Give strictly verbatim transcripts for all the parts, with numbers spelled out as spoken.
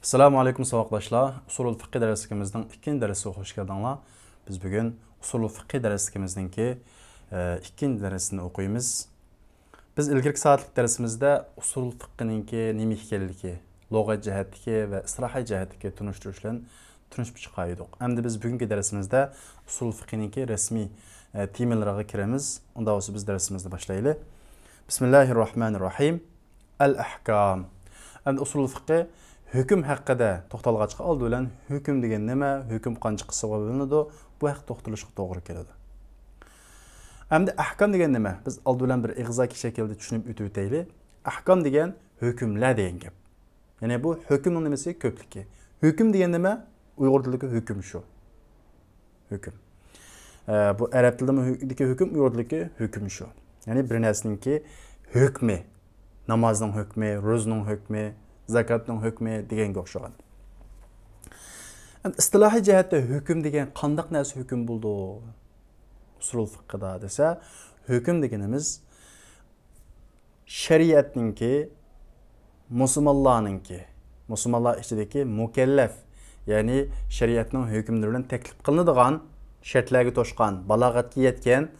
ئەسسالامۇ ئەلەيكۇم ساۋاقداشلار. ئۇسۇلۇل فىقھى دەرسلىكىمىزنىڭ ئىككىنچى دەرسىگە خۇش كەلدىڭلار. بىز بۈگۈن ئۇسۇلۇل فىقھى دەرسلىكىمىزنىڭكى، ئە، ئىككىنچى دەرسىنى ئوقۇيمىز. بىز ئىلگىرىكى سائەتلىك دەرسىمىزدە ئۇسۇلۇل فىقھىنىڭكى نېمە ئىكەنلىكى، لۇغەت جەھەتتىكى ۋە ئىستىلاھىي جەھەتتىكى تونۇشتۇرۇش بىلەن تونۇشۇپ چىقايدۇق. ئەمدى بىز بۈگۈنكى دەرسىمىزدە ئۇسۇلۇل فىقھىنىڭكى رەسمىي، ئە، تېمىلىرىغا كىرىمىز. ئۇنداق بولسا بىز دەرسىمىزنى باشلايلى. بىسمىللاھىررەھمانىررەھىم. ئەل ئەھكام. ئەمدى ئۇسۇلۇل فىقھى ھۆكۈم ھەققىدە توختالغاچقا، ئالدى بىلەن ھۆكۈم دېگەن نېمە، ھۆكۈم قانچە قىسىمغا بۆلۈنىدۇ، بۇ ھەقتە توختىلىشقا توغرا كېلىدۇ. ئەمدى ئەھكام دېگەن نېمە؟ بىز ئالدى بىلەن بىر ئېغىزاكى شەكىلدە چۈشىنىپ ئۆتۈۋېتەيلى. ئەھكام دېگەن ھۆكۈملەر دېگەن گەپ. يەنى بۇ ھۆكۈمنىڭ نېمىسى؟ كۆپلۈكى. ھۆكۈم دېگەن نېمە؟ ئۇيغۇر تىلىدىكى ھۆكۈم شۇ. ھۆكۈم. ئە، بۇ ئەرەب تىلىدىمۇ ھۆ-، دىكى ھۆكۈم، ئۇيغۇردىكى ھۆكۈم شۇ. يەنى بىر نەرسىنىڭكى ھۆكمى، نامازنىڭ ھۆكمى، روزىنىڭ ھۆكمى، زاكاتنىڭ ھۆكمى دېگەنگە ئوخشىغان. ئەمدى ئىستىلاھىي جەھەتتە ھۆكۈم دېگەن قانداق نەرسە ھۆكۈم بولىدۇ؟ ئۇسۇلۇل فىقھىدا دېسە، ھۆكۈم دېگىنىمىز شەرىئەتنىڭكى، مۇسۇلمانلارنىڭكى، مۇسۇلمانلار ئىچىدىكى مۇكەللەپ، يەنى شەرىئەتنىڭ ھۆكۈملىرى بىلەن تەكلىپ قىلىنىدىغان، شەرتلەرگە توشقان، بالاغەتكە يەتكەن،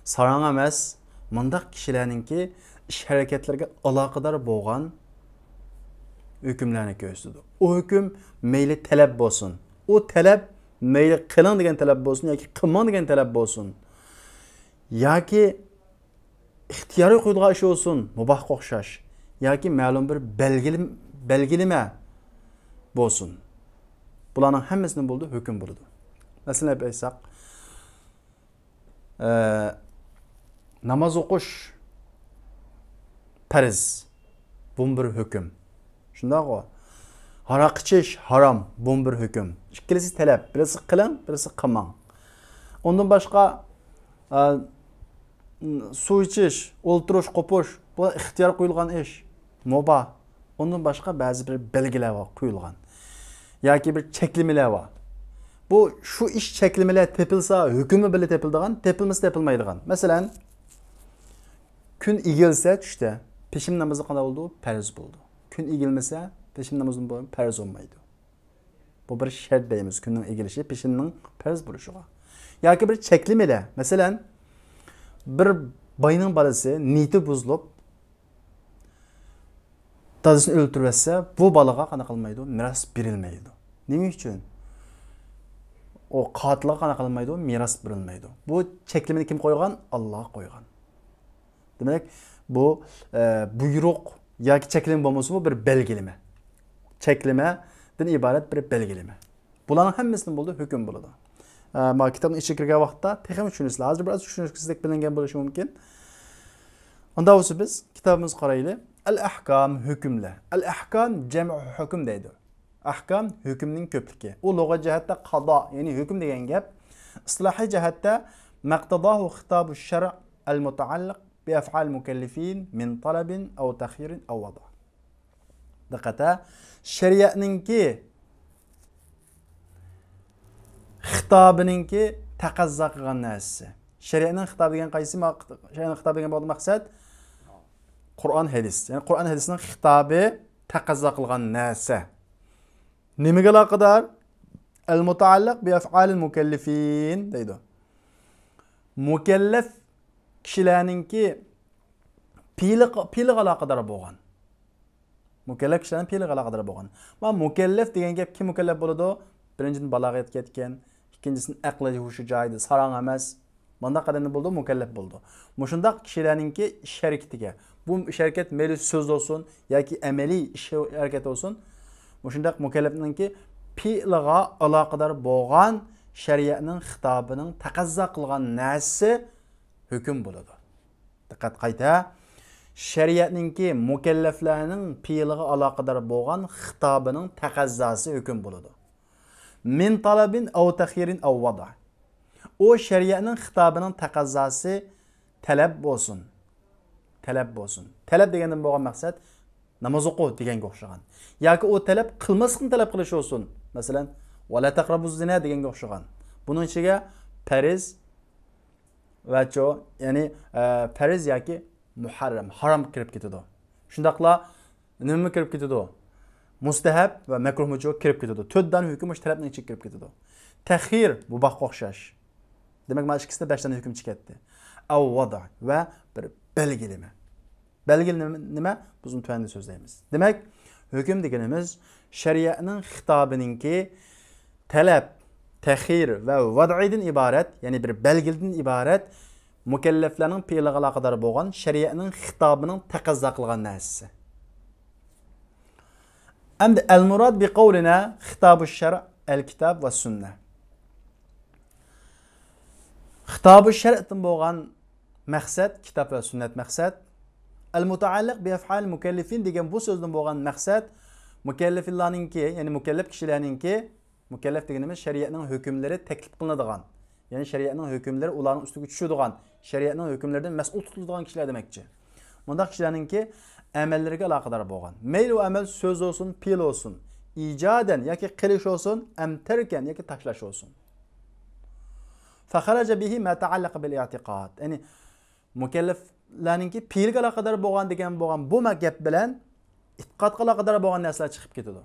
ساراڭ ئەمەس، مۇنداق كىشىلەرنىڭكى ئىش ھەرىكەتلىرىگە ئالاقىدار بولغان ھۆكۈملەرنى كۆرسىتىدۇ. ئۇ ھۆكۈم مەيلى تەلەپ بولسۇن، ئۇ تەلەپ مەيلى قىلىڭ دېگەن تەلەپ بولسۇن ياكى قىلماڭ دېگەن تەلەپ بولسۇن، ياكى ئىختىيارىي قويۇلغان ئىش بولسۇن، مۇباھقا ئوخشاش، ياكى مەلۇم بىر بەلگىلىم-، بەلگىلىمە بولسۇن. بۇلارنىڭ ھەممىسىنى بولىدۇ، ھۆكۈم بولىدۇ. مەسىلەن ئېيتساق، ئە، ناماز ئوقۇش پەرز، بۇمۇ بىر ھۆكۈم. شۇنداقغۇ؟ ھاراق ئىچىش ھارام، بۇمۇ بىر ھۆكۈم. ئىككىلىسى تەلەپ، بىرسى قىلىڭ، بىرسى قىلماڭ. ئۇندىن باشقا، ئە، سۇ ئىچىش، ئولتۇرۇش، قوپۇش، بۇ ئىختىيار قويۇلغان ئىش، مۇباھ. ئۇندىن باشقا بەزى بىر بەلگىلەر بار، قويۇلغان. ياكى بىر چەكلىمىلەر بار. بۇ، شۇ ئىش چەكلىمىلەر تېپىلسا، ھۆكۈمى بىللە تېپىلىدىغان، تېپىلمىسا تېپىلمايدىغان. مەسىلەن، كۈن ئېگىلسە چۈشتە، پېشىن نامىزى قانداق بولىدۇ؟ پەرز بولىدۇ. كۈن ئېگىلمىسە، پېشىن نامىزى پەرز بولمايدۇ. بۇ بىر شەرت دەيمىز، كۈننىڭ ئېگىلىشى پېشىننىڭ پەرز بولۇشىغا. ياكى بىر چەكلىمىلەر. مەسىلەن، بىر باينىڭ بالىسى نىيىتى بۇزۇلۇپ، دادىسىنى ئۆلتۈرۈۋەتسە، بۇ بالىغا قانداق قىلمايدۇ؟ مىراس بېرىلمەيدۇ. نېمە ئۈچۈن؟ ئۇ قاتىلغا قانداق قىلمايدۇ؟ مىراس بېرىلمەيدۇ. بۇ چەكلىمىنى كىم قويغان؟ ئاللا قويغان. دېمەك، بۇ، ئە، بۇيرۇق ياكى چەكلىمە بولمىسىمۇ، بىر بەلگىلىمە. چەكلىمەدىن ئىبارەت بىر بەلگىلىمە. بۇلارنىڭ ھەممىسىدىن بولىدۇ، ھۆكۈم بولىدۇ. ئە، ما كىتابنىڭ ئىچىگە كىرگەن ۋاقىتتا تېخىمۇ چۈشىنىسىلەر. ھازىر بىراز چۈشىنىشكە سەل بىلىنگەن بولۇشى مۇمكىن. ئۇنداق بولسا بىز كىتابىمىزغا قارايلى. ئەل ئەھكام، ھۆكۈملەر. ئەل ئەھكام جەمئۇ ھۆكۈم دەيدۇ. ئەھكام ھۆكۈمنىڭ كۆپلۈكى. ئۇ لۇغەت جەھەتتە قازا، يەنى ھۆكۈم دېگەن گەپ. ئىستىلاھىي جەھەتتە مەقتەداھۇ خىتابۇ شەرئ ئەل مۇتەئەللىق بىئەفئال مۇكەللىفىن مىن تەلەبىن ئەۋ تەخيىرىن ئەۋ ۋەدە. دىققەت ھە. شەرىئەتنىڭكى خىتابىنىڭكى تەقەززا قىلغان نەرسىسى. شەرىئەتنىڭ خىتابى دېگەن قايسى؟ ما-، شەرىئەتنىڭ خىتابى دېگەن بولغان مەقسەت قۇرئان، ھەدىس. يەنى قۇرئان، ھەدىسنىڭ خىتابى تەقەززا قىلغان نەرسە. نېمىگە ئالاقىدار؟ ئەل مۇتەئەللىق بىئەفئالىل مۇكەللىفىن دەيدۇ. مۇكەللەپ كىشىلەرنىڭكى پېئىلىغا، پېئىلىغا ئالاقىدار بولغان. مۇكەللەپ كىشىلەرنىڭ پېئىلىغا ئالاقىدار بولغان. ما مۇكەللەپ دېگەن گەپ كىم مۇكەللەپ بولىدۇ؟ بىرىنچىدىن، بالاغەتكە يەتكەن، ئىككىنچىسىدىن، ئەقلى ھوشى جايىدا، ساراڭ ئەمەس. مانداق ئادەمدىن بولىدۇ، مۇكەللەپ بولىدۇ. مۇشۇنداق كىشىلەرنىڭكى ئىش ھەرىكىتىگە، بۇ ئىش ھەرىكەت مەيلى سۆز بولسۇن ياكى ئەمەلىي ئىش ھەرىكەت بولسۇن، مۇشۇنداق مۇكەللەپنىڭكى پېئىلىغا ئالاقىدار بولغان شەرىئەتنىڭ خىتابىنىڭ تەقەززا قىلغان نەرسىسى ھۆكۈم بولىدۇ. دىققەت قايتا. شەرىئەتنىڭكى مۇكەللەپلەرنىڭ پېئىلىغا ئالاقىدار بولغان خىتابىنىڭ تەقەززاسى ھۆكۈم بولىدۇ. مىن تەلەبىن ئەۋ تەخيىرىن ئەۋ ۋەدە. ئۇ شەرىئەتنىڭ خىتابىنىڭ تەقەززاسى تەلەپ بولسۇن. تەلەپ بولسۇن. تەلەپ دېگەندىن بولغان مەقسەت ناماز ئوقۇ دېگەنگە ئوخشىغان. ياكى ئۇ تەلەپ قىلماسلىقنى تەلەپ قىلىش بولسۇن. مەسىلەن، ۋە لا تەقرەبۇز زىنا دېگەنگە ئوخشىغان. بۇنىڭ ئىچىگە پەرز، ۋەچۇ، يەنى، ئە، پەرز ياكى مۇھەررەم، ھارام كىرىپ كېتىدۇ. شۇنداقلا نېمىمۇ كىرىپ كېتىدۇ؟ مۇستەھەب ۋە مەكرۇھ مۇشۇ كىرىپ كېتىدۇ. تۆت دانە ھۆكۈم مۇشۇ تەلەپنىڭ ئىچىگە كىرىپ كېتىدۇ. تەخيىر مۇباھقا ئوخشاش. دېمەك، مانا ئىككىسىدە بەش دانە ھۆكۈم چىقىپ كەتتى. ئەۋ ۋەدئ ۋە بىر بەلگىلىمە. بەلگىلىمە نېمە؟ بىز ئۇنى تۆۋەندە سۆزلەيمىز. دېمەك، ھۆكۈم دېگىنىمىز شەرىئەتنىڭ خىتابىنىڭكى تەلەپ، تەخيىر ۋە ۋەدئىدىن ئىبارەت، يەنى بىر بەلگىلىدىن ئىبارەت مۇكەللەفلەرنىڭ پېئىلىغا ئالاقىدار بولغان شەرىئەتنىڭ خىتابىنىڭ تەقەززا قىلغان نەرسىسى. ئەمدى ئەل مۇراد بى قەۋلىنا خىتابۇ شەرئ ئەل كىتاب ۋە سۈننە. خىتابۇ شەرئدىن بولغان مەقسەت كىتاب ۋە سۈننەت مەقسەت. ئەل مۇتەئەللىق بى ئەفئال مۇكەللىفىن دېگەن بۇ سۆزدىن بولغان مەقسەت مۇكەللىفىنلارنىڭكى، يەنى مۇكەللەپ كىشىلەرنىڭكى، مۇكەللەپ دېگىنىمىز شەرىئەتنىڭ ھۆكۈملىرى تەكلىپ قىلىنىدىغان، يەنى شەرىئەتنىڭ ھۆكۈملىرى ئۇلارنىڭ ئۈستىگە چۈشىدىغان، شەرىئەتنىڭ ھۆكۈملىرىدىن مەسئۇل تۇتۇلىدىغان كىشىلەر دېمەكچى. مۇنداق كىشىلەرنىڭكى ئەمەللىرىگە ئالاقىدار بولغان. مەيلى ئۇ ئەمەل سۆز بولسۇن، پېئىل بولسۇن، ئىجادەن ياكى قىلىش بولسۇن، ئەم تەركەن ياكى تاشلاش بولسۇن. فخرج به ما تعلق بالاعتقاد. يەنى مۇكەللەفلەرنىڭكى پېئىلگە ئالاقىدار بولغان دېگەن بولغان بۇ ما-، گەپ بىلەن ئېتىقادقا ئالاقىدار بولغان نەرسىلەر چىقىپ كېتىدۇ.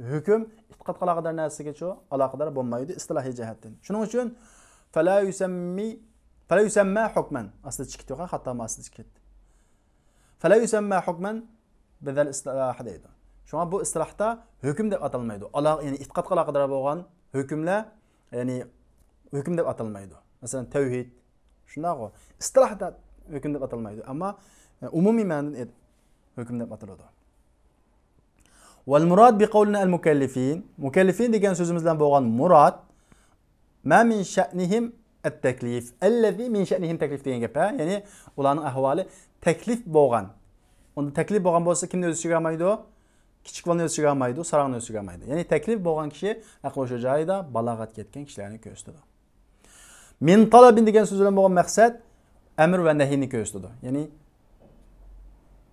ھۆكۈم ئېتىقادقا ئالاقىدار نەرسىگىچۇ ئالاقىدار بولمايدۇ ئىستىلاھىي جەھەتتىن. شۇنىڭ ئۈچۈن فلا يسمى، فلا يسمى حكما. ئاستىدا چىقىپ كېتىدۇ، خاتا ئەمەس، ئاستىدا چىقىپ كەتتى. فلا يسمى حكما بذا الاصطلاح دەيدۇ. شۇڭا بۇ ئىستىلاھتا ھۆكۈم دەپ ئاتالمايدۇ. ئالا-، يەنى ئېتىقادقا ئالاقىدار بولغان ھۆكۈملەر، يەنى ھۆكۈم دەپ ئاتالمايدۇ. مەسىلەن، تەۋھىد. شۇنداقغۇ؟ ئىستىلاھتا ھۆكۈم دەپ ئاتالمايدۇ. ئەمما، ئە، ئومۇمىي مەنىدىن ئېيت-، ھۆكۈم دەپ ئاتىلىدۇ. والمراد بقولنا المكلفين. مۇكەللىفىن دېگەن سۆزىمىز بىلەن بولغان مۇراد، ما من شأنهم التكليف الذي من شأنهم تكليف دېگەن گەپ، ھە؟ يەنى ئۇلارنىڭ ئەھۋالى تەكلىپ بولغان. ئۇندا تەكلىپ بولغان بولسا كىمنى ئۆز ئىچىگە ئالمايدۇ؟ كىچىك بالىنى ئۆز ئىچىگە ئالمايدۇ، ساراڭنى ئۆز ئىچىگە ئالمايدۇ. يەنى تەكلىپ بولغان كىشى ئەقلى ھوشى جايىدا، بالاغەتكە يەتكەن كىشىلەرنى كۆرسىتىدۇ. من طلب دېگەن سۆز بىلەن بولغان مەقسەت ئەمر ۋە نەھينى كۆرسىتىدۇ. يەنى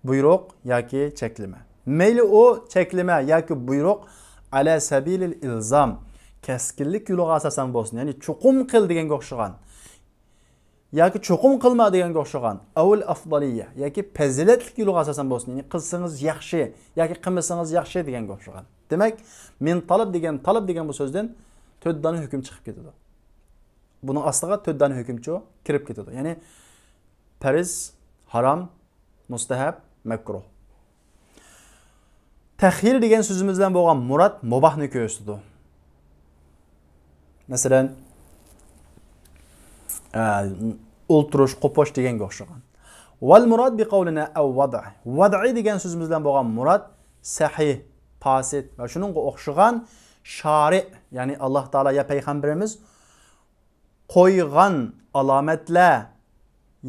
بۇيرۇق ياكى چەكلىمە. مەيلى ئۇ چەكلىمە ياكى بۇيرۇق على سبيل الإلزام، كەسكىنلىك يولىغا ئاساسەن بولسۇن، يەنى چوقۇم قىل دېگەنگە ئوخشىغان ياكى چوقۇم قىلما دېگەنگە ئوخشىغان، أو الأفضلية ياكى پەزىلەتلىك يولىغا ئاساسەن بولسۇن، يەنى قىلسىڭىز ياخشى ياكى قىلمىسىڭىز ياخشى دېگەنگە ئوخشىغان. دېمەك، من طلب دېگەن، تەلەپ دېگەن بۇ سۆزدىن تۆت دانە ھۆكۈم چىقىپ كېتىدۇ. بۇنىڭ ئاستىغا تۆت دانە ھۆكۈمچۇ كىرىپ كېتىدۇ. يەنى پەرز، ھارام، مۇستەھەب، مەكرۇھ. تەخيىر دېگەن سۆزىمىز بىلەن بولغان مۇراد مۇباھنى كۆرسىتىدۇ. مەسىلەن، ئە، ئولتۇرۇش، قوپۇش دېگەنگە ئوخشىغان. والمراد بقولنا الوضع. ۋەدئى دېگەن سۆزىمىز بىلەن بولغان مۇراد سەھىھ، پاسىت ۋە شۇنىڭغا ئوخشىغان شارىئ، يەنى ئاللاھ تائالا يا پەيغەمبىرىمىز قويغان ئالامەتلەر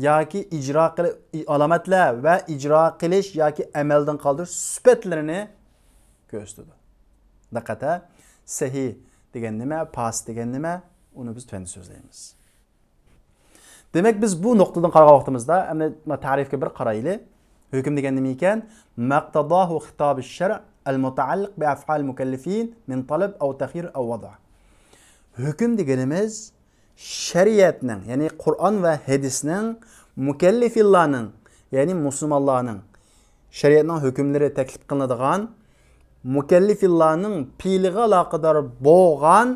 ياكى ئىجرا قىل-، ئالامەتلەر ۋە ئىجرا قىلىش ياكى ئەمەلدىن قالدۇرۇش سۈپەتلىرىنى كۆرسىتىدۇ. دىققەت ھە، سەھىھ دېگەن نېمە، پاسىت دېگەن نېمە، ئۇنى بىز تۆۋەندە سۆزلەيمىز. دېمەك، بىز بۇ نۇقتىدىن قارىغان ۋاقتىمىزدا، ئەمدى مانا تەرىپكە بىر قارايلى. ھۆكۈم دېگەن نېمە ئىكەن؟ ما اقتضاه خطاب الشرع المتعلق بأفعال المكلفين من طلب أو تخيير أو وضع. ھۆكۈم دېگىنىمىز شەرىئەتنىڭ، يەنى قۇرئان ۋە ھەدىسنىڭ مۇكەللىفىنلارنىڭ، يەنى مۇسۇلمانلارنىڭ شەرىئەتنىڭ ھۆكۈملىرى تەكلىپ قىلىنىدىغان مۇكەللىفىنلارنىڭ پېئىلىغا ئالاقىدار بولغان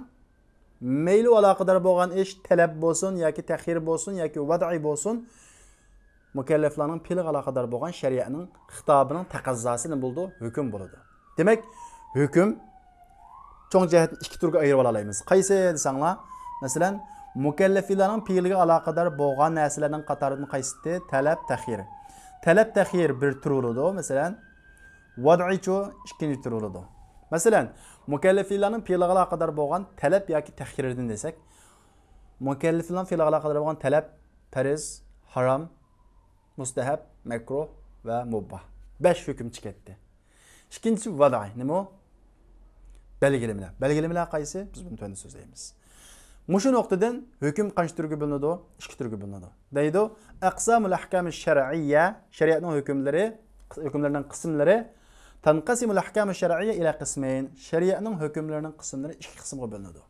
مەيلى ئالاقىدار بولغان ئىش تەلەپ بولسۇن ياكى تەخيىر بولسۇن ياكى ۋەدئىي بولسۇن، مۇكەللەفلەرنىڭ پېئىلىغا ئالاقىدار بولغان شەرىئەتنىڭ خىتابىنىڭ تەقەززاسى نېمە بولىدۇ؟ ھۆكۈم بولىدۇ. دېمەك، ھۆكۈم چوڭ جەھەتتىن ئىككى تۈرگە ئايرىۋالالايمىز. قايسى دېسەڭلار، مەسىلەن، مۇكەللەفلەرنىڭ پېئىلىگە ئالاقىدار بولغان نەرسىلەرنىڭ قاتارىدىن قايسىسى؟ تەلەپ، تەخيىر. تەلەپ، تەخيىر بىر تۈر بولىدۇ، مەسىلەن، ۋەدئىيچۇ ئىككىنچى تۈر بولىدۇ. مەسىلەن، مۇكەللەفلەرنىڭ پېئىلىغا ئالاقىدار بولغان تەلەپ ياكى تەخيىردىن دېسەك، مۇكەللەفلەرنىڭ پېئىلىغا ئالاقىدار بولغان تەلەپ، پەرز، ھارام، مۇستەھەب، مەكرۇھ ۋە مۇباھ. بەش ھۆكۈم چىقىپ كەتتى. ئىككىنچىسى ۋەدئىي. نېمە ئۇ؟ بەلگىلىمىلەر. بەلگىلىمىلەر قايسى؟ بىز بۇنى تۆۋەندە سۆزلەيمىز. مۇشۇ نۇقتىدىن ھۆكۈم قانچە تۈرگە بۆلۈنىدۇ؟ ئىككى تۈرگە بۆلۈنىدۇ. دەيدۇ، أقسام الأحكام الشرعية، شەرىئەتنىڭ ھۆكۈملىرى، ھۆكۈملىرىنىڭ قىسىملىرى، تنقسم الأحكام الشرعية إلى قسمين، شەرىئەتنىڭ ھۆكۈملىرىنىڭ قىسىملىرى ئىككى قىسىمغا بۆلۈنىدۇ.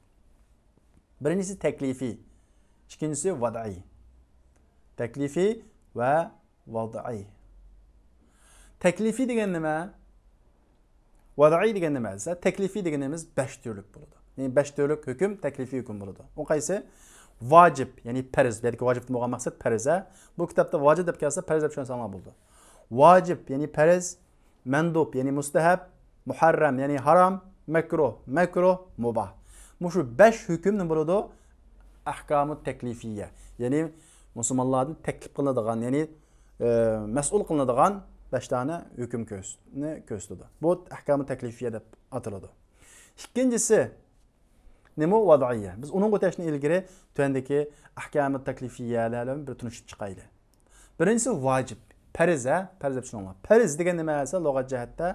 بىرىنچىسى تەكلىفىي، ئىككىنچىسى ۋەدئىي. تەكلىفىي ۋە ۋەدئىي. تەكلىفىي دېگەن نېمە؟ ۋەدئىي دېگەن نېمە دېسە، تەكلىفىي دېگىنىمىز بەش تۈرلۈك بولىدۇ. يەنى بەش تۈرلۈك ھۆكۈم، تەكلىپىي ھۆكۈم بولىدۇ. ئۇ قايسى؟ ۋاجىپ، يەنى پەرز. بۇ يەردىكى ۋاجىپتىن بولغان مەقسەت پەرز، ھە. بۇ كىتابتا ۋاجىپ دەپ كەلسە، پەرز دەپ چۈشەنسەڭلار بولىدۇ. ۋاجىپ، يەنى پەرز، مەندۇب، يەنى مۇستەھەب، مۇھەررەم، يەنى ھارام، مەكرۇھ، مەكرۇھ، مۇباھ. مۇشۇ بەش ھۆكۈم نېمە بولىدۇ؟ ئەھكامۇ تەكلىفىيە. يەنى مۇسۇلمانلاردىن تەكلىپ قىلىنىدىغان، يەنى، ئە، مەسئۇل قىلىنىدىغان بەش دانە ھۆكۈم كۆرس-، نى كۆرسىتىدۇ. بۇ ئەھكامۇ تەكلىفىيە دەپ ئاتىلىدۇ. ئىككىنچىسى، نېمە ۋەدئىيە؟ بىز ئۇنىڭغا ئۆتۈشتىن ئىلگىرى تۆۋەندىكى ئەھكامۇ تەكلىفىيەلەر بىلەن بىر تونۇشۇپ چىقايلى. بىرىنچىسى ۋاجىپ. پەرز، ھە؟ پەرز دەپ چۈشىنىڭلار. پەرز دېگەن نېمە دېسە، لۇغەت جەھەتتە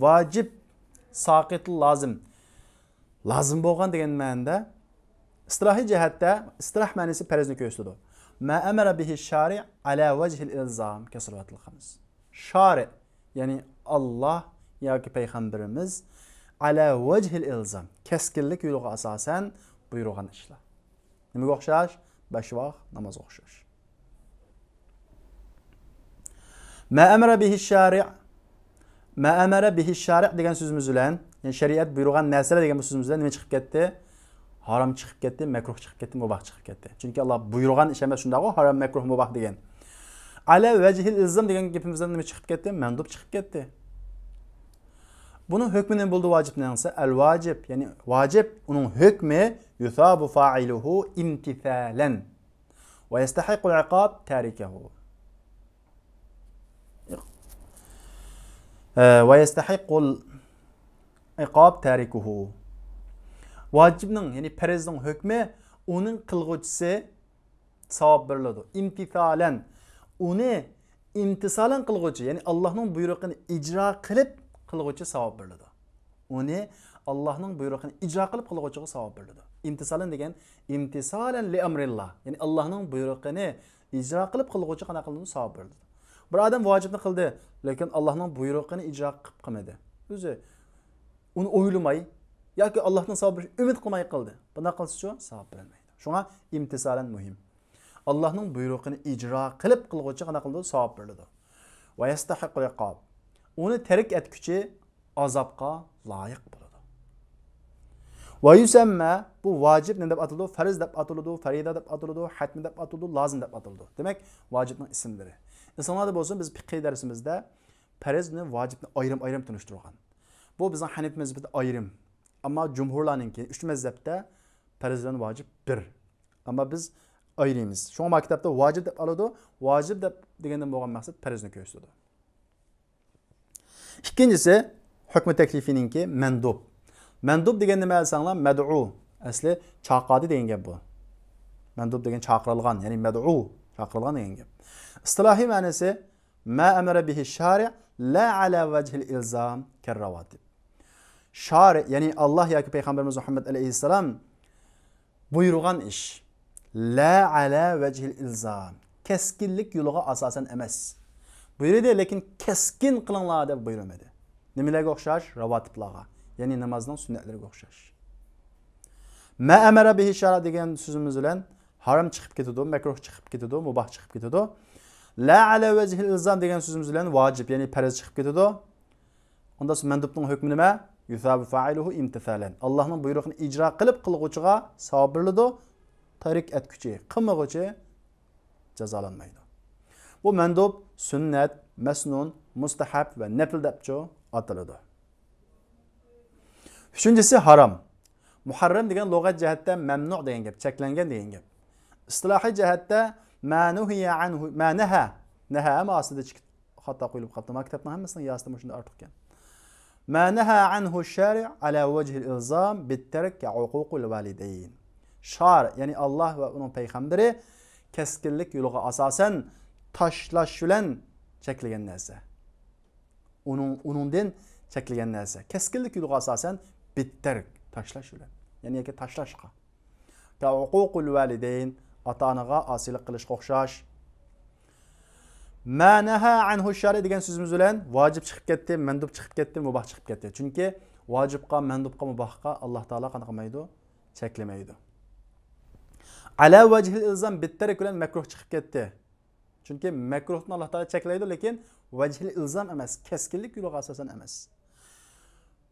ۋاجىپ، ساقىت، لازىم. لازىم بولغان دېگەن مەنىدە، ئىستىلاھىي جەھەتتە، ئىستىلاھ مەنىسى پەرزنى كۆرسىتىدۇ. ما ئەمەرە بىھى شارىئ ئەلا ۋەجھىل ئىلزام كەسسالەۋاتىل خەمس. شارىئ، يەنى ئاللاھ ياكى پەيغەمبىرىمىز ئەلا ۋەجھىل ئىلزام، كەسكىنلىك يولىغا ئاساسەن بۇيرۇغان ئىشلار. نېمىگە ئوخشاش؟ بەش ۋاق نامازغا ئوخشاش. ما ئەمەرە بىھى شارىئ، ما ئەمەرە بىھى شارىئ دېگەن سۆزىمىز بىلەن، يەنى شەرىئەت بۇيرۇغان نەرسىلەر دېگەن بۇ سۆزىمىز بىلەن نېمە چىقىپ كەتتى؟ ھارام چىقىپ كەتتى، مەكرۇھ چىقىپ كەتتى، مۇباھ چىقىپ كەتتى. چۈنكى ئاللاھ بۇيرۇغان ئىش ئەمەس، شۇنداقغۇ؟ ھارام، مەكرۇھ، مۇباھ دېگەن. ئەلا ۋەجھىل ئىلزام دېگەن گېپىمىزدىن نېمە چىقىپ كەتتى؟ مەندۇب چىقىپ كەتتى. بۇنىڭ ھۆكمى نېمە بولدى ۋاجىپنىڭ دېسە؟ ئەل ۋاجىب، يەنى ۋاجىپ، ئۇنىڭ ھۆكمى يۇسابۇ فائىلۇھۇ ئىمتىسالەن ۋە يەستەھىققۇل ئىقاب تارىكۇھۇ. ئە، ۋە يەستەھىققۇل ئىقاب تارىكۇھۇ. ۋاجىپنىڭ، يەنى پەرزنىڭ ھۆكمى، ئۇنىڭ قىلغۇچىسى ساۋاب بېرىلىدۇ. ئىمتىسالەن، ئۇنى ئىمتىسالەن قىلغۇچى، يەنى ئاللاھنىڭ بۇيرۇقىنى ئىجرا قىلىپ قىلغۇچى ساۋاب بېرىلىدۇ. ئۇنى ئاللاھنىڭ بۇيرۇقىنى ئىجرا قىلىپ قىلغۇچىغا ساۋاب بېرىلىدۇ. ئىمتىسالەن دېگەن ئىمتىسالەن لىئەمرىللا، يەنى ئاللاھنىڭ بۇيرۇقىنى ئىجرا قىلىپ قىلغۇچى قانداق قىلىنىدۇ؟ ساۋاب بېرىلىدۇ. بىر ئادەم ۋاجىپنى قىلدى، لېكىن ئاللاھنىڭ بۇيرۇقىنى ئىجرا قىلىپ قىلمىدى. ئۆزى ئۇنى ئويلىماي ياكى ئاللاھنىڭ ساۋاب بېرىشىنى ئۈمىد قىلماي قىلدى. بۇنداق قىلسىچۇ؟ ساۋاب بېرىلمەيدۇ. شۇڭا ئىمتىسالەن مۇھىم. ئاللاھنىڭ بۇيرۇقىنى ئىجرا قىلىپ قىلغۇچى قانداق قىلىدۇ؟ ساۋاب بېرىلىدۇ. ۋە يەستەھىققۇل ئىقاب. ئۇنى تەرك ئەتكۈچى ئازابقا لايىق بولىدۇ. ۋە يۇسەممە، بۇ ۋاجىپ نېمە دەپ ئاتىلىدۇ؟ پەرز دەپ ئاتىلىدۇ، پەرىزە دەپ ئاتىلىدۇ، ھەتمى دەپ ئاتىلىدۇ، لازىم دەپ ئاتىلىدۇ. دېمەك، ۋاجىپنىڭ ئىسىملىرى. ئېسىڭلاردا بولسۇن، بىز پىقھىي دەرسىمىزدە پەرزنى، ۋاجىپنى ئايرىم-ئايرىم تونۇشتۇرغان. بۇ بىزنىڭ ھەنەفىي مەزھىپىدە ئايرىم. ئەمما جۇمھۇرلارنىڭكى، ئۈچ مەزھەپتە پەرز بىلەن ۋاجىپ بىر. ئەمما بىز ئايرىيمىز. شۇڭا ما كىتابتا ۋاجىپ دەپ ئالىدۇ. ۋاجىپ دەپ دېگەندىن بولغان مەقسەت پەرزنى كۆرسىتىدۇ. ئىككىنچىسى، ھۆكمى تەكلىفىنىڭكى مەندۇب. مەندۇب دېگەن نېمە دېسەڭلار، مەدئۇ. ئەسلى چاقىردى دېگەن گەپ بۇ. مەندۇب دېگەن چاقىرىلغان، يەنى مەدئۇ، چاقىرىلغان دېگەن گەپ. ئىستىلاھىي مەنىسى، ما ئەمەرە بىھى شارىئ لا ئەلا ۋەجھىل ئىلزام كەرراۋاتىب. شارىئ، يەنى ئاللاھ ياكى پەيغەمبىرىمىز مۇھەممەد ئەلەيھىسسالام بۇيرۇغان ئىش. لا ئەلا ۋەجھىل ئىلزام. كەسكىنلىك يولىغا ئاساسەن ئەمەس. بۇيرۇدى، لېكىن كەسكىن قىلىڭلار دەپ بۇيرۇمىدى. نېمىلەرگە ئوخشاش؟ راۋاتىبلارغا. يەنى نامازنىڭ سۈننەتلىرىگە ئوخشاش. ما ئەمەرە بىھى شارىئ دېگەن سۆزىمىز بىلەن ھارام چىقىپ كېتىدۇ، مەكرۇھ چىقىپ كېتىدۇ، مۇباھ چىقىپ كېتىدۇ. لا ئەلا ۋەجھىل ئىلزام دېگەن سۆزىمىز بىلەن ۋاجىپ، يەنى پەرز چىقىپ كېتىدۇ. ئۇندا مەندۇبنىڭ ھۆكمى نېمە؟ يۇسابۇ فائىلۇھۇ ئىمتىسالەن. ئاللاھنىڭ بۇيرۇقىنى ئىجرا قىلىپ قىلغۇچىغا ساۋاب بېرىلىدۇ. تەرك ئەتكۈچى، قىلمىغۇچى جازالانمايدۇ. بۇ مەندۇب، سۈننەت، مەسنۇن، مۇستەھەب ۋە نەپل دەپچۇ ئاتىلىدۇ. ئۈچىنچىسى ھارام. مۇھەررەم دېگەن لۇغەت جەھەتتە مەمنۇ دېگەن گەپ، چەكلەنگەن دېگەن گەپ. ئىستىلاھىي جەھەتتە ما نۇھىيە ئەنھۇ، ما نەھە. نەھە ھەم ئاستىدا چىقىپ خاتا قويۇلۇپ قاپتۇ. ما كىتابنىڭ ھەممىسىنىڭ ياسىدا مۇشۇنداق ئارتۇق ئىكەن. ما نەھە ئەنھۇ شارىئ ئەلا ۋەجھىل ئىلزام بىتتەرك كەئوقۇقىل ۋالىدەين. شارىئ، يەنى ئاللاھ ۋە ئۇنىڭ پەيغەمبىرى كەسكىنلىك يولىغا ئاساسەن تاشلاش بىلەن چەكلىگەن نەرسە. ئۇنىڭ، ئۇنىڭدىن چەكلىگەن نەرسە. كەسكىنلىك يولىغا ئاساسەن بىتتەرك، تاشلاش بىلەن. يەنى ياكى تاشلاشقا. كەئوقۇقىل ۋالىدەين، ئاتا-ئانىغا ئاسىيلىق قىلىشقا ئوخشاش. ما نەھا ئەنھۇ شارىئ دېگەن سۆزىمىز بىلەن ۋاجىپ چىقىپ كەتتى، مەندۇب چىقىپ كەتتى، مۇباھ چىقىپ كەتتى. چۈنكى ۋاجىپقا، مەندۇبقا، مۇباھقا ئاللاھ تائالا قانداق قىلمايدۇ؟ چەكلىمەيدۇ. ئەلا ۋەجھىل ئىلزام بىتتەرك بىلەن مەكرۇھ چىقىپ كەتتى. چۈنكى مەكرۇھنى ئاللاھ تائالا چەكلەيدۇ، لېكىن ۋەجھىل ئىلزام ئەمەس، كەسكىنلىك يولىغا ئاساسەن ئەمەس.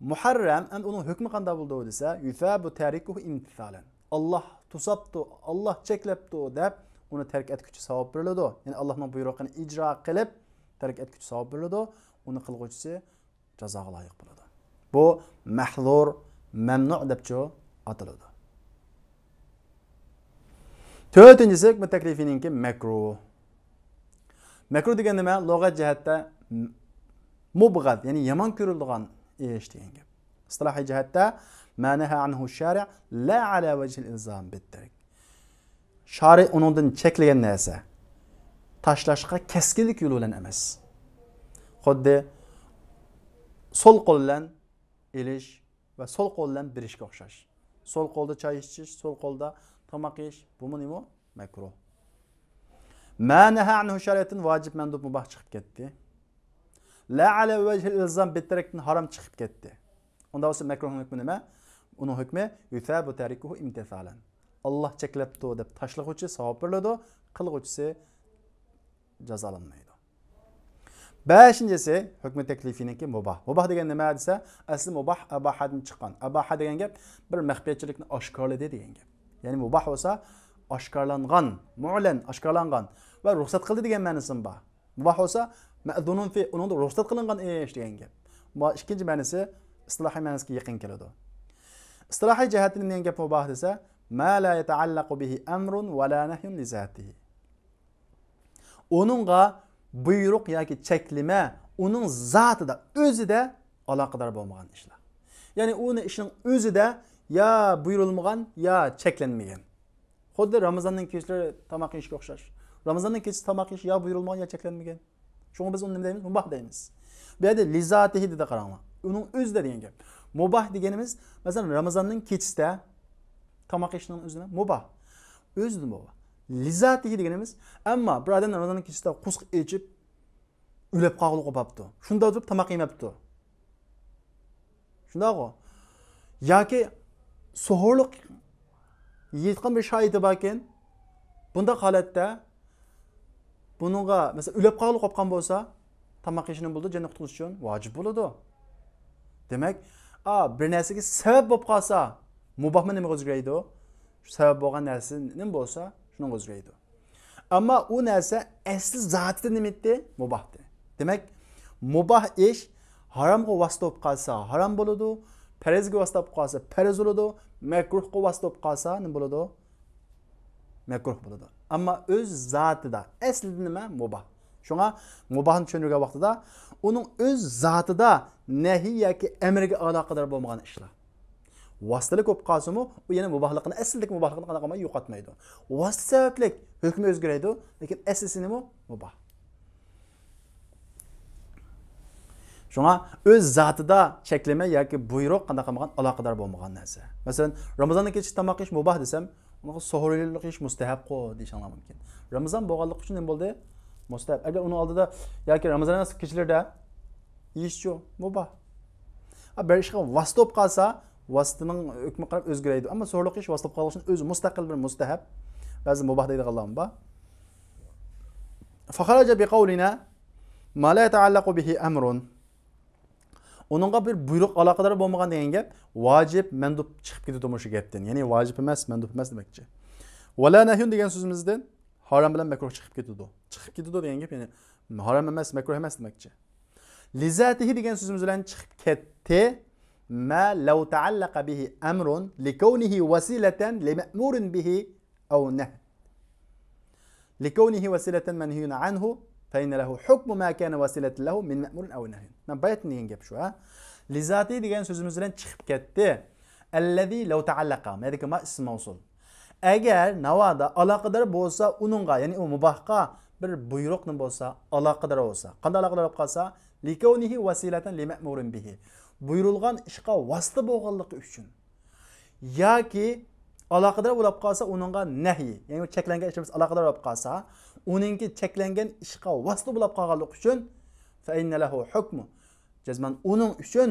مۇھەررەم، ئەمدى ئۇنىڭ ھۆكمى قانداق بولىدۇ دېسە، يۇسابۇ تارىكۇھۇ ئىمتىسالەن. ئاللاھ توساپتۇ، ئاللاھ چەكلەپتۇ دەپ ئۇنى تەرك ئەتكۈچى ساۋاب بېرىلىدۇ. يەنى ئاللاھنىڭ بۇيرۇقىنى ئىجرا قىلىپ تەرك ئەتكۈچى ساۋاب بېرىلىدۇ. ئۇنى قىلغۇچىسى جازاغا لايىق بولىدۇ. بۇ مەھزۇر، مەمنۇ دەپچۇ ئاتىلىدۇ. تۆتىنچىسى، ھۆكمى تەكلىفىنىڭكى مەكرۇھ. مەكرۇھ دېگەن نېمە؟ لۇغەت جەھەتتە مۇبغەز، يەنى يامان كۆرۈلىدىغان ئىش دېگەن گەپ. ئىستىلاھىي جەھەتتە ما نەھا ئەنھۇ شارىئ لا ئەلا ۋەجھىل ئىلزام بىتتەرك. شارىئ ئۇنىڭدىن چەكلىگەن نەرسە تاشلاشقا كەسكىنلىك يولى بىلەن ئەمەس. خۇددى سول قول بىلەن ئېلىش ۋە سول قول بىلەن بېرىشكە ئوخشاش. سول قولدا چاي ئىچىش، سول قولدا تاماق يېيىش، بۇمۇ نېمە؟ مەكرۇھ. ما نەھا ئەنھۇ شارىئدىن ۋاجىب، مەندۇب، مۇباھ چىقىپ كەتتى. لا ئەلا ۋەجھىل ئىلزام بىتتەركتىن ھارام چىقىپ كەتتى. ئۇنداق بولسا مەكرۇھنىڭ ھۆكمى نېمە؟ ئۇنىڭ ھۆكمى يۇسابۇ تارىكۇھۇ ئىمتىسالەن. ئاللاھ چەكلەپتۇ دەپ تاشلىغۇچى ساۋاب بېرىلىدۇ، قىلغۇچىسى جازالانمايدۇ. بەشىنچىسى، ھۆكمى تەكلىفىنىڭكى مۇباھ. مۇباھ دېگەن نېمە دېسە، ئەسلى مۇباھ ئەباھادىن چىققان. ئەباھا دېگەن گەپ بىر مەخپىيەتچىلىكنى ئاشكارىلىدى دېگەن گەپ. يەنى مۇباھ بولسا ئاشكارىلانغان، مۇئلەن، ئاشكارىلانغان ۋە رۇخسەت قىلدى دېگەن مەنىسىمۇ بار. مۇباھ بولسا مەئزۇنۇن فى، ئۇنىڭدا رۇخسەت قىلىنغان ئىش دېگەن گەپ. مۇ-، ئىككىنچى مەنىسى ئىستىلاھىي مەنىسىگە يېقىن كېلىدۇ. ئىستىلاھىي جەھەتتىن نېمە دېگەن گەپ مۇباھ دېسە، ما لا يەتەئەللەقۇ بىھى ئەمرۇن ۋە لا نەھيۇن لىزاتىھى. ئۇنىڭغا بۇيرۇق ياكى چەكلىمە ئۇنىڭ زاتىدا، ئۆزىدە ئالاقىدار بولمىغان ئىشلار. يەنى ئۇنى ئىشنىڭ ئۆزىدە يا بۇيرۇلمىغان، يا چەكلەنمىگەن. خۇددى رامىزاننىڭ كېچىلىرى تاماق يېيىشكە ئوخشاش. رامىزاننىڭ كېچىسى تاماق يېيىش يا بۇيرۇلمىغان، يا چەكلەنمىگەن. شۇڭا بىز ئۇنى نېمە دەيمىز؟ مۇباھ دەيمىز. بۇ يەردە لىزاتىھى دېدى، قاراڭلار. ئۇنىڭ ئۆزىدە دېگەن گەپ. مۇباھ دېگىنىمىز، مەسىلەن، رامىزاننىڭ كېچىسىدە تاماق يېيىشنىڭ ئۆزى نېمە؟ مۇباھ. ئۆزىدە مۇباھ. لىزاتىھى دېگىنىمىز، ئەمما بىر ئادەم رامىزاننىڭ كېچىسىدە قورسىقى ئېچىپ، ئۆلۈپ قالغىلى قوپاپتۇ. شۇنداق تۇرۇپ تاماق يېمەپتۇ. شۇنداقغۇ؟ ياكى سوھۇرلۇق يېيىدىغان بىر شارائىتى باركەن، بۇنداق ھالەتتە بۇنىڭغا، مەسىلەن، ئۆلۈپ قالغىلى قوپقان بولسا، تاماق يېيىشى نېمە بولىدۇ؟ جەننەتكە قۇتۇلۇش ئۈچۈن ۋاجىپ بولىدۇ. دېمەك، ئا، بىر نەرسىگە سەۋەب بولۇپ قالسا، مۇباھمۇ نېمىگە ئۆزگىرەيدۇ؟ شۇ سەۋەب بولغان نەرسە نېمە بولسا، شۇنىڭغا ئۆزگىرەيدۇ. ئەمما ئۇ نەرسە ئەسلى زاتىدا نېمە ئىدى؟ مۇباھتى. دېمەك، مۇباھ ئىش ھارامغا ۋاسىتە بولۇپ قالسا ھارام بولىدۇ، پەرزگە ۋاسىتە بولۇپ قالسا پەرز بولىدۇ، مەكرۇھقا ۋاسىتە بولۇپ قالسا نېمە بولىدۇ؟ مەكرۇھ بولىدۇ. ئەمما ئۆز زاتىدا، ئەسلىدە نېمە؟ مۇباھ. شۇڭا مۇباھنى چۈشەندۈرگەن ۋاقتىدا ئۇنىڭ ئۆز زاتىدا نەھي ياكى ئەمرگە ئالاقىدار بولمىغان ئىشلار. ۋاسىتىلىك بولۇپ قالسىمۇ، ئۇ يەنە مۇباھلىقىنى، ئەسلىدىكى مۇباھلىقىنى قانداق قىلماي يوقاتمايدۇ. ۋاسىتە سەۋەبلىك ھۆكمى ئۆزگىرەيدۇ، لېكىن ئەسلىسى نېمە؟ مۇباھ. شۇڭا ئۆز زاتىدا چەكلىمە ياكى بۇيرۇق قانداق قىلمىغان، ئالاقىدار بولمىغان نەرسە. مەسىلەن، رامىزاننىڭ كېچىسى تاماق يېيىش مۇباھ دېسەم، ئۇنىڭغا سوھۇرلۇق يېيىش مۇستەھەبقۇ دېيىشىڭلار مۇمكىن. رامىزان بولغانلىقى ئۈچۈن نېمە بولدى؟ مۇستەھەب. ئەگەر ئۇنىڭ ئالدىدا ياكى رامىزان ئەمەس كېچىلىرىدە يېيىشچۇ؟ مۇباھ. ئا، بىر ئىشقا ۋاسىتە بولۇپ قالسا، ۋاسىتىنىڭ ھۆكمى قاراپ ئۆزگىرەيدۇ. ئەمما سوھۇرلۇق يېيىش ۋاسىتە بولۇپ قالغان ئۈچۈن ئۆزى مۇستەقىل بىر مۇستەھەب. بەزى مۇباھ دەيدىغانلارمۇ بار. فخرج بقولنا ما لا يتعلق به أمر. ئۇنىڭغا بىر بۇيرۇق ئالاقىدار بولمىغان دېگەن گەپ، ۋاجىپ، مەندۇب چىقىپ كېتىدۇ مۇشۇ گەپتىن. يەنى ۋاجىپ ئەمەس، مەندۇب ئەمەس دېمەكچى. ۋەلا نەھيۇن دېگەن سۆزىمىزدىن ھارام بىلەن مەكرۇھ چىقىپ كېتىدۇ. چىقىپ كېتىدۇ دېگەن گەپ، يەنى ھارام ئەمەس، مەكرۇھ ئەمەس دېمەكچى. لىزاتىھى دېگەن سۆزىمىز بىلەن چىقىپ كەتتى. ما لو تعلق به أمر لكونه وسيلة لمأمور به أو نهي. لكونه وسيلة منهي عنه فإن له حكم ما كان وسيلة له من مأمور أو نهي. مانا باياتىن دېگەن گەپ شۇ، ھە. لىزاتى دېگەن سۆزىمىز بىلەن چىقىپ كەتتى. الذي لو تعلق، مەدىكى ما ئىسم مەۋسۇل. ئەگەر ناۋادا ئالاقىدار بولسا ئۇنىڭغا، يەنى ئۇ مۇباھقا بىر بۇيرۇق نېمە بولسا، ئالاقىدار بولسا. قانداق ئالاقىدار بولۇپ قالسا؟ لكونه وسيلة لمأمور به. بۇيرۇلغان ئىشقا ۋاسىتە بولغانلىقى ئۈچۈن. ياكى ئالاقىدار بولۇپ قالسا ئۇنىڭغا نەھيى، يەنى چەكلەنگەن ئىشلىرىمىز ئالاقىدار بولۇپ قالسا، ئۇنىڭكى چەكلەنگەن ئىشقا ۋاسىتە بولۇپ قالغانلىقى ئۈچۈن، فإن له حكم. جەزمەن ئۇنىڭ ئۈچۈن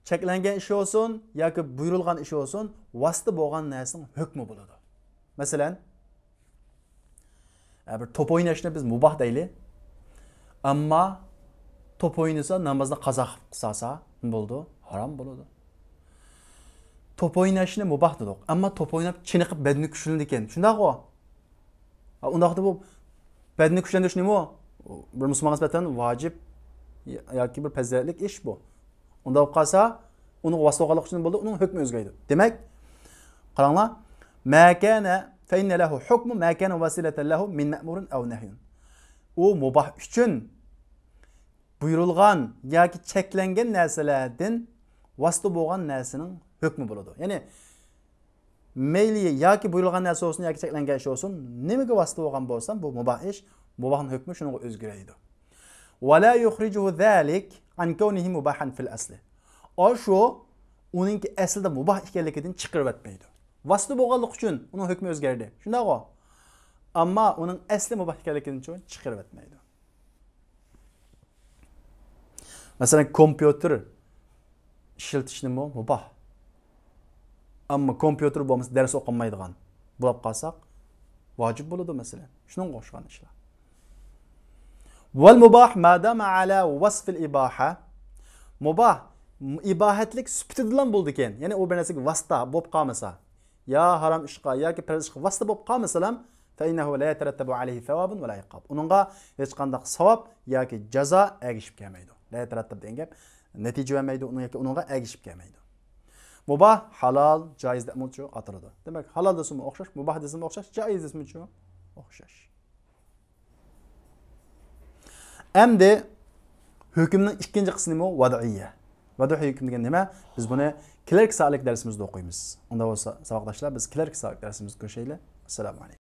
چەكلەنگەن ئىش بولسۇن ياكى بۇيرۇلغان ئىش بولسۇن، ۋاسىتە بولغان نەرسىنىڭ ھۆكمى بولىدۇ. مەسىلەن، ئە، بىر توپ ئويناشنى بىز مۇباھ دەيلى. ئەمما توپ ئوينىسا، نامازنى قازا قىلىپ قىلسا، نېمە بولىدۇ؟ ھارام بولىدۇ. توپ ئويناشنى مۇباھ دېدۇق. ئەمما توپ ئويناپ چېنىقىپ بەدىنى كۈچلىنىدىكەن. شۇنداقغۇ؟ ھە، ئۇنداقتا بۇ بەدىنى كۈچلەندۈرۈش نېمە؟ بىر مۇسۇلمانغا نىسبەتەن ۋاجىپ ياكى بىر پەزىلەتلىك ئىش بۇ. ئۇنداق بولۇپ قالسا، ئۇنىڭغا ۋاسىتە بولغانلىقى ئۈچۈن بولدى، ئۇنىڭ ھۆكمى ئۆزگەرمەيدۇ. دېمەك، قاراڭلار، ما كان فإن له حكم ما كان وسيلة له من مأمور أو نهي. ئۇ مۇباھ ئۈچۈن بۇيرۇلغان ياكى چەكلەنگەن نەرسىلەردىن ۋاسىتە بولغان نەرسىنىڭ ھۆكمى بولىدۇ. يەنى مەيلى ياكى بۇيرۇلغان نەرسە بولسۇن ياكى چەكلەنگەن ئىش بولسۇن، نېمىگە ۋاسىتە بولغان بولسا، بۇ مۇباھ ئىش، مۇباھنىڭ ھۆكمى شۇنىڭغا ئۆزگىرەيدۇ. ولا يخرجه ذلك عن كونه مباحا في الأصل. ئاشۇ ئۇنىڭكى ئەسلىدە مۇباھ ئىكەنلىكىدىن چىقىرىۋەتمەيدۇ. ۋاسىتە بولغانلىقى ئۈچۈن ئۇنىڭ ھۆكمى ئۆزگەردى. شۇنداقغۇ؟ ئەمما ئۇنىڭ ئەسلى مۇباھ ئىكەنلىكىدىن چىقىرىۋەتمەيدۇ. مەسىلەن، كومپيۇتېر ئىشلىتىشنىمۇ مۇباھ. ئەمما كومپيۇتېر بولمىسا دەرس ئوقۇلمايدىغان بولۇپ قالساق، ۋاجىپ بولىدۇ مەسىلەن. شۇنىڭغا ئوخشىغان ئىشلار. والمباح ما دام على وصف الإباحة. مۇباھ ئىباھەتلىك سۈپىتىدىلا بولىدىكەن. يەنى ئۇ بىر نەرسىگە ۋاسىتە بولۇپ قالمىسا، يا ھارام ئىشقا ياكى پەرز ئىشقا ۋاسىتە بولۇپ قالمىسىلام، فإنه لا يترتب عليه ثواب ولا عقاب. ئۇنىڭغا ھېچقانداق ساۋاب ياكى جازا ئەگىشىپ كەلمەيدۇ. لا يترتب دېگەن گەپ نەتىجە بەرمەيدۇ، ئۇنىڭ ياكى ئۇنىڭغا ئەگىشىپ كەلمەيدۇ. مۇباھ، ھالال، جائىز دەپمۇچۇ ئاتىلىدۇ. دېمەك، ھالال دېسىمۇ ئوخشاش، مۇباھ دېسىمۇ ئوخشاش، جائىز دېسىمۇچۇ ئوخشاش. ئەمدى ھۆكۈمنىڭ ئىككىنچى قىسمىمۇ ۋەدئىيە. ۋەدئىي ھۆكۈم دېگەن نېمە؟ بىز بۇنى كېلەركى سائەتلىك دەرسىمىزدە ئوقۇيمىز. ئۇنداق بولسا، ساۋاقداشلار، بىز كېلەركى سائەتلىك دەرسىمىزدە كۆرۈشەيلى. ئەسسالامۇ ئەلەيكۇم.